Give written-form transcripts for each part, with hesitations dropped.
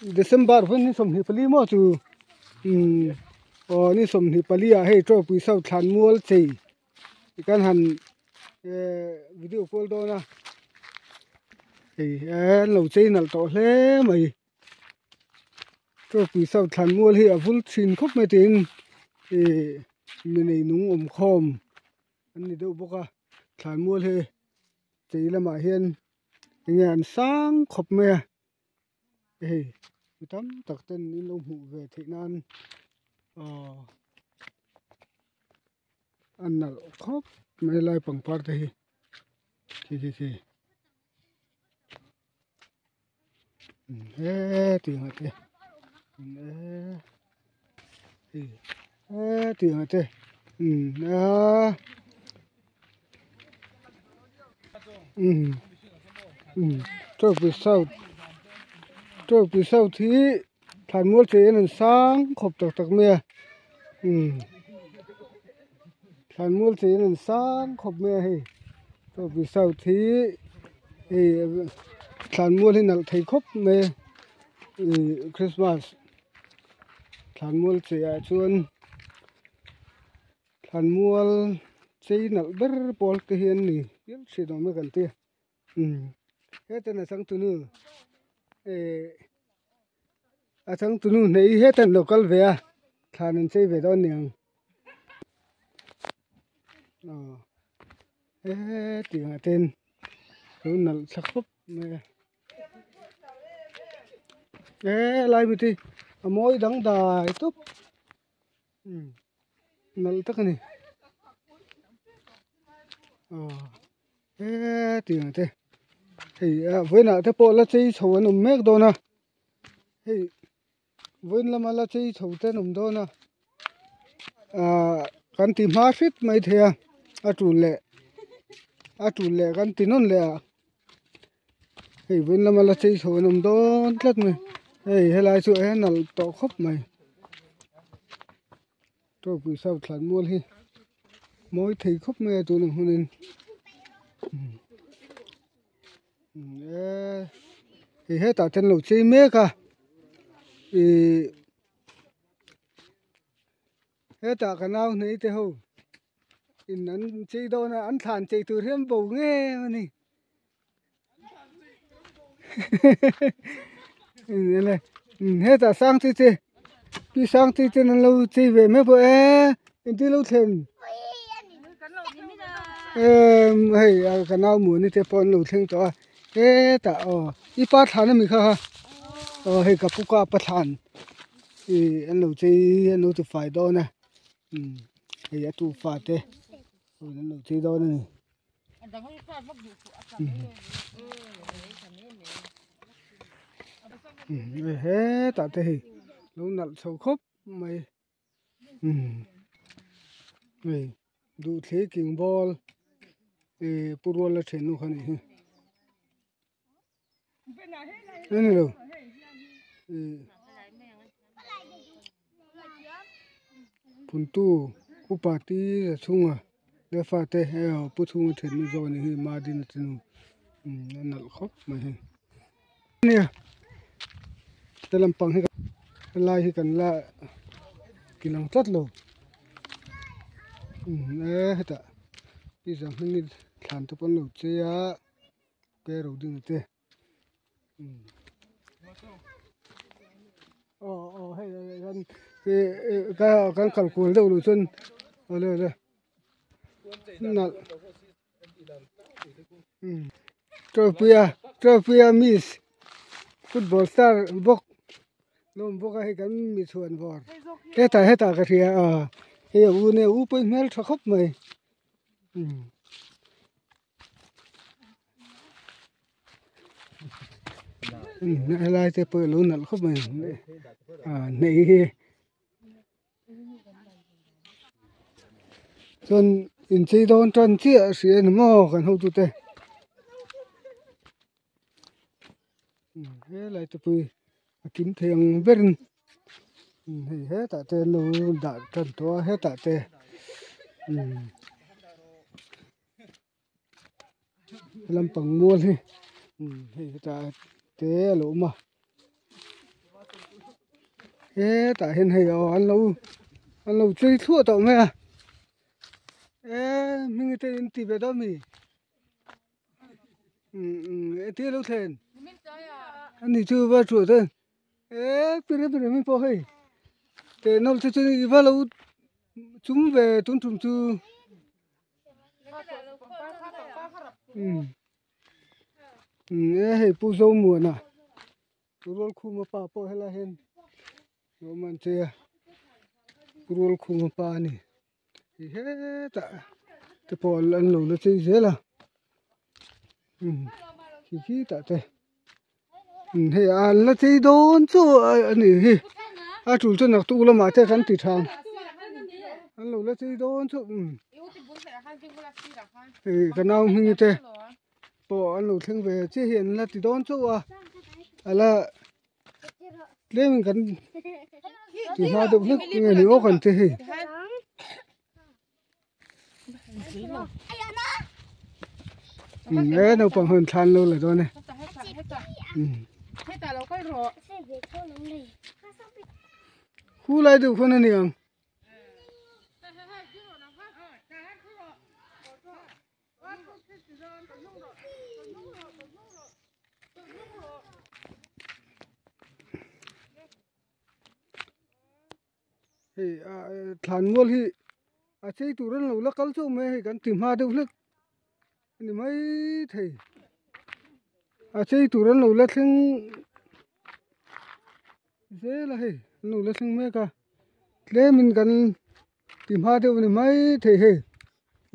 December vawiin ni 24 maw chu umm aw ni 24 ah hei Tawpui South thlan mual chei kan han ehh video call dawn a hei an lo chei nalh tawh hle mai Tawpui South thlan mual hi a vul thin khawp mai tiin ihh mi nei nung awm khawm an ni deuh bawk a thlan mual hi chei lamah hian enge an sang khawp mai a hei mi tam tak ten in lo hmuh ve theih nan aw a nalh khawp mai lai pangpar te hi khi khi khi hetiang ah te hetiang ah te a trophy south trophy south hi thlanmual chei an sang khawp tak tak mai a thlanmual chei an sang khawp mai a hei trophy south hi hei thlanmual hi nalh thei khawp mai a ih christmas thlanmual chei ah chuan. Thlanmual chei nalh ber pawl te hi an ni hial thin awm e kan ti umm heten a changtunu eh a changtunu hnei heten lo kal ve a thlan an chei ve dawn niang aw hetiang ah ten lo nalh thla khawp mai a eh lai miti a mawi dangdai tawp. Nalh tak a ni aw hetiang te hei ah vawiinah te pawh la chei chho an awm mek dawn a hei vawiin lama la chei chho te an awm dawn a ahh kan ti hma hret mai thei a a tul leh a tul leh kan ti nawn leh a hei vawiin lama la chei chho an awm dawn tlat mai hei helai chu a nalh tawh khawp mai tawpui south thlan mual hi mawi thei khawp mai a tuna hmunin eee hei hetah te an lo chei mek a ihh hetah ka nau hnei te ho in an chei dawn a an thlan chei tur hian bo nge a ni hetah sang chi te pi sang chi ten an lo chei ve mai bawk e engtin lo thlen emm hei ka nau muani te pawh an lo thleng tawh a hetah aw i pa thlan ami kha kha aw hei ka pu kapa thlan ih an lo chei an lo ti fai dawn a hei a tufa te an lo chei dawn a ni. Hetah te hei lo nalh chho khawp mai hei duhthli king ball ih pu ruala thiannu kha anih hi a ni lo ih Phuntu upa ti za chhunga leh fate hei aw pu chhunga thennu zawk anih hi Madina te nu a nalh khawp mai hei nia he lampang hi helai hi kan la ti lang tlat lo e hetah pizza hming thlan te pawh an lo chei a ke ro ding te. Aw aw hei kan kan kal kual deuh loh chuan awle awle nalh trophy a trophy a miss football star bawk lo awm bawk a hei kan mi chhuan vawr hetah hetah ka hria a hei a u nia u pawh hi hmeltha khawp mai. Helai te pawh a lo nalh khawp mai ah hnei hi chuan inchei dawn tan chiah a hria a ni maw kan hotu te helai te pawh hi a kim thei ang berin hei hetah te an lo dah tan tawh a hetah te. Lampang mual hi hei hetah te a lo awm a. Hetah hian hei aw an lo an lo chei thluah tawh mai a e hming te in ti ve dawn mi umm engtin alo thlen ani chu va thuah chuan e pire pire mi pawh hei teh nawlh te chu i va lo chum ve tun tum chu umm e hei pu Zomuana. Rual khuma pa pawh helai hian a awm an chei a rual khuma pa a ni ti hetah te pawh an lo la chei zel a umm khi khitah te umm hei an la chei dawn chu a nih hi a tul chu naktuk lamah te kan ti tha ang an lo la chei dawn chu umm hei ka nau hming te. Pawh an lo thleng ve chiah hi an la ti dawn chauh a a la tlem in kan ti hma deuh hlek nge ni aw kan ti hei e naupang ho in thlan lo la dawn e khu lai deuh khawn a ni ang. Hei ah thlan mual hi a chei tur an lo la kal chauh mai a hei kan ti hma deuh hlek a ni maithei a chei tur an lo la thleng zel a hei an lo la thleng mek a tlemin kan ti hma deuh a ni maithei hei.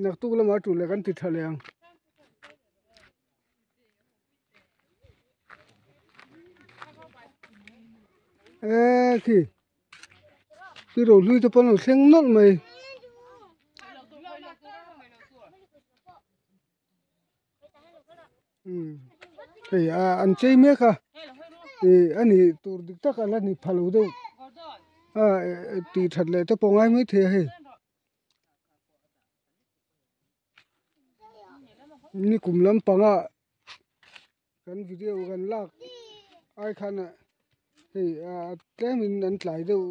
Naktuk lamah tul leh kan ti tha leh ang. E khi khi ro hlui te pawn lo thleng nawlh mai. Hei a an chei mek a ih a nih tur dik tak a la ni pha lo deuh a tih that leh te pawh ngai maithei a hei. Nikum lampanga kan video kan lak ai khan hei tlemin an tlai deuh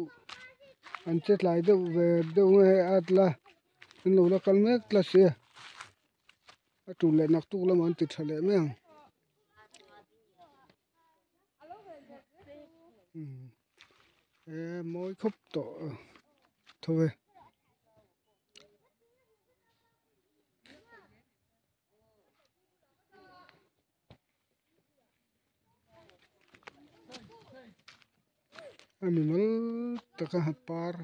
an che tlai deuh ve deuh nge hei a tla an lo la kal mek tlat si a a tul leh naktuk lamah an ti tha leh mai ang. E mawi khawp tawh tho e. A mimal taka par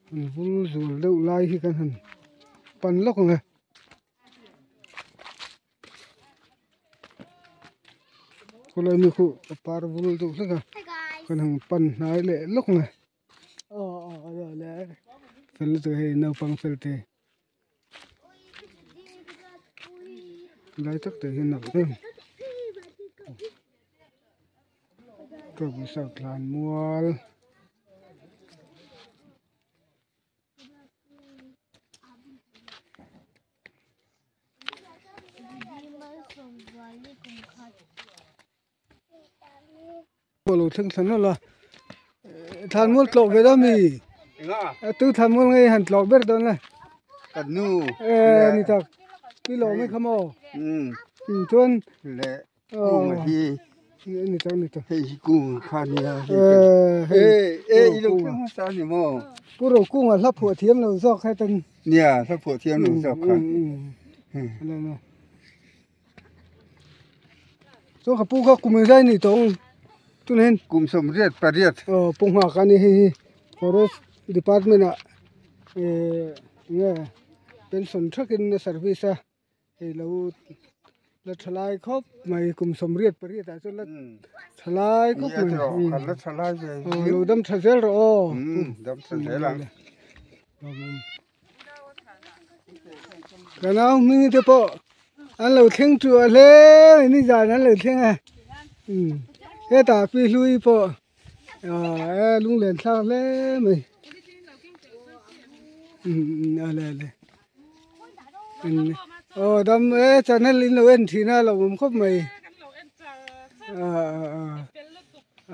han vul zual deuh lai hi kan han pan lawk ang e. Khawlai mi khu a par vul deuh hlek a kan han pan hnai leh lawk mai aw aw a lo le fel lutuk hei naupang fel te lai tak te hian a em ka busak tlan mual. Lo thleng thla nawlh a thlan mual tlawh ve dawn mi tu thlan mual nge han tlawh ber dawn le ka nu e ni tak pi lawm mai kha maw chuan le kung hi ni tak ni tak hei hi kung kha nia e e i lo thleng hmasa ni maw pu ro kung a hla phuah thiam lo zawk he tan nia hla phuah thiam lo zawk kha Chuan ka pu kha kum engzai ni tawh ang tunah hian kum sawmriat pariat aw pu nghak a ni hei hi forest department ah eh enge pension thakin a service a hei lo la tha lai khawp mai kum sawmriat pariat ah chuan la tha lai khawp mai la tha lai ve aw lo dam tha zel rawh aw dam tha zel ang. Ka nau hming te pawh an lo thleng ṭuah hle mai nizan an lo thleng a hetah pi hlui pawh ah e lunglen thlak hle mai ale ale aw dam e channel in lo en thin a lo awm khawp mai a a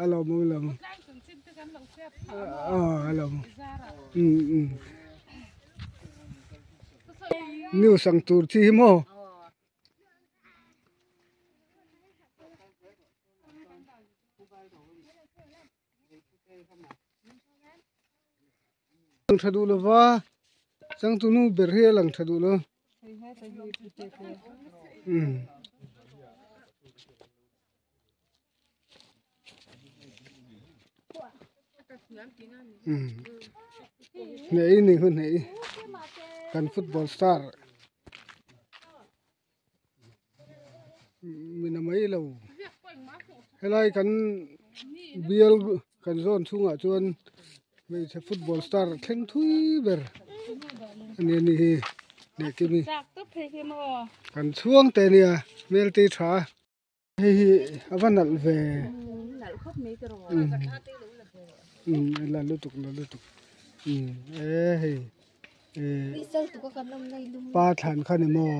a lawm awm lawm. A lo um um news ang tur chi hi maw. Lang tha duh lova changtunu ber hi a lang tha duh lo um. Um hneh ni hun hneh kan football star min a mai lo helai kan bial kan zawn chhungah chuan hmeichhe football star thleng thui ber a ni a ni hi Nehkimi kan chhuang teh ania hmel te hi tha a. Hei hi a va nalh ve. Nalh khawp mai ka rawn. Um la lutuk la lutuk. Um e hei e pa thlan kha ni maw.